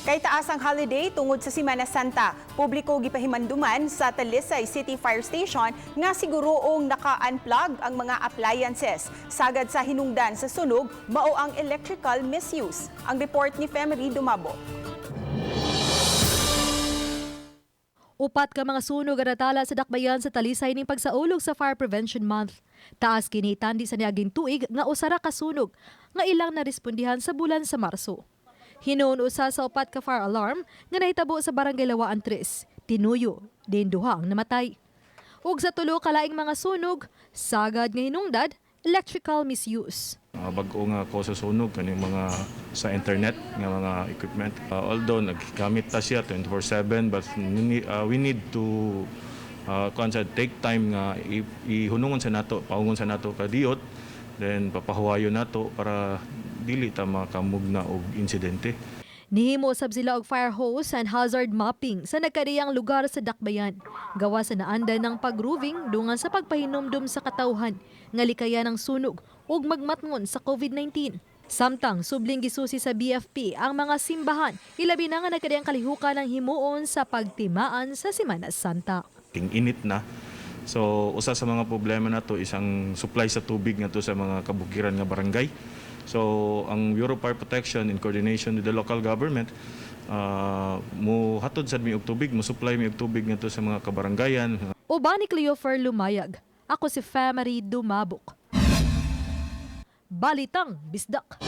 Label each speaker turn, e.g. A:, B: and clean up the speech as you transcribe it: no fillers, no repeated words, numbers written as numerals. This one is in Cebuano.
A: Kay taas ang holiday tungod sa Semana Santa, publiko gipahimanduman sa Talisay City Fire Station nga siguroong naka-unplug ang mga appliances. Sagad sa hinungdan sa sunog, mao ang electrical misuse. Ang report ni Femery Dumabo.
B: Upat ka mga sunog ang natala sa dakbayan sa Talisay ning pagsaulog sa Fire Prevention Month. Taas kini tandi sa niaging tuig nga usara ka sunog nga ilang narespondihan sa bulan sa Marso. Hinuon usa sa upat ka fire alarm nga nahitabo sa Barangay Lawaan 3, tinuyo, din duha ang namatay. Ug sa tulo ka laing mga sunog, sagad nga hinungdad, electrical misuse.
C: Mga bag-o nga cause sa sunog kaning mga sa internet nga mga equipment. Although naggamit ta siya 24/7, but we need to kuan sa take time nga ihunungon sa nato, paungon sa nato kadiyot, then papahuwayon nato para dili ta makamugna og insidente.
B: Nihimo sab sila og fire hose and hazard mapping sa nagkariyang lugar sa dakbayan. Gawa sa naanda ng pag-roofing dungan sa pagpahinumdum sa katawhan nga likayan ang sunog ug magmatngon sa COVID-19. Samtang subling gisusi sa BFP ang mga simbahan, ilabi na nga nagkariyang kalihukan ng himuon sa pagtimaan sa Semana Santa.
C: Ting init na. So usa sa mga problema nato isang supply sa tubig ngadto sa mga kabukiran nga barangay. So ang Bureau of Fire Protection, in coordination with the local government, mo hatod sad mi og tubig, mo supply mi og tubig ngadto sa mga kabaranggayan.
B: Uban ni Cleofer Lumayag, ako si Femery Dumabok. Balitang Bisdak.